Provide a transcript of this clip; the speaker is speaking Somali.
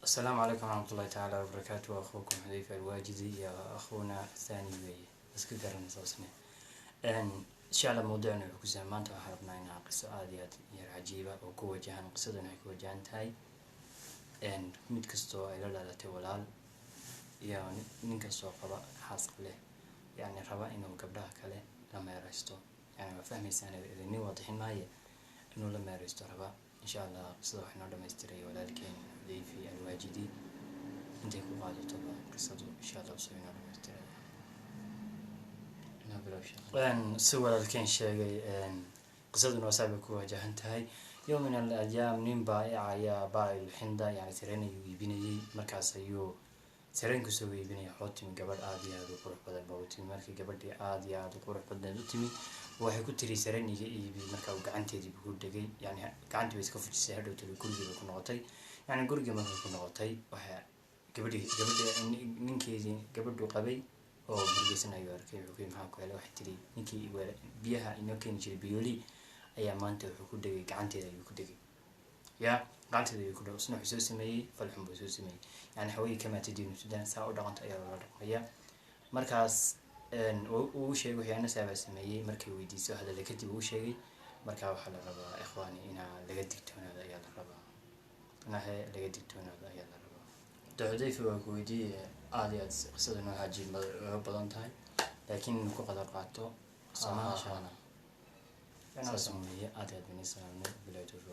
Asalaamu calaykum waraxmatullahi tacaala wabarakaatu. Akhuukum Xudayfa Alwaajidi iyo akhuuna Thani weeye, iska garanaysa isne. Insha Allah mawduucna wuxuu ku saabsan maanta, waxaan rabnaa inaa qiso aada iyo aad yar cajiiba oo ku wajahan. Qisaduna waxay ku wajahan tahay mid kastoo ay la dhalatay walaal iyo nin kastoo qaba xaas leh, yani raba inuu gabdhaha kale la meereysto. Yani waa fahmaysaan, idinin waadixin maaye, inuu la meereysto raba. Insha Allah qisada waxaa noo dhamaystiray walaalkeen Xudayfi Alwaajidi. Intay ku qaadatoba qisadu, insha Allah soo inoo dhamaystiraya. Si walaalkeen sheegay, qisaduna waa saabay ku wajahan tahay. Yowm min al ayaam nin baa'ic ayaa baacil xinda, yani sareen ayuu iibinayay. Markaas ayuu sareenku soo iibinaya, waxuu timi gabadh aada iyo aada u qurux badan baa u timi. Markii gabadhii aada iyo aada u qurux badneed u timi, waxay ku tiri: "Sareen iga iibi." Marka uu gacanteedii ku dhegay, yani gacantii bay iska fujisay. Hadhow tiri gurigii bay ku noqotay. Yani gurigii markay ku noqotay, waxay gabadhi ninkeedii gabadhuu qabay oo murugeysan ayuu arkay. Wuxuu ku yiri: "Maxaa ku helay?" Waxay tiri: "Ninkii biyaha inoo keeni jiray, biyooli, ayaa maanta wuxuu ku dhegay gacanteeda ayuu ku dhegay." Ya, gacanteeda ayuu ku dhegay. Isna wuxuu soo sameeyey falxun buu soo sameeyey. Yani haweeney kamaa tadiinu sudan, saa u dhaqanto ayaa loola dhaqmaya. Markaas uu sheegay wixii anasaa baa sameeyey. Markay weydiiso hadalla kadib uu sheegay. Marka waxaa la rabaa, ikhwaani, inaa laga digtoonaado ayaa la rabaa, inahe laga digtoonaado ayaa la rabaa. De Xudayfa waa ku weydiiyey. Aada iyo aad qisada noo cajiib badan tahay, laakiin inuu ku qadar qaato somaa insha Allah saas weeye. Aada iyo aad bani salaamnay. Bilahi tawfiiq.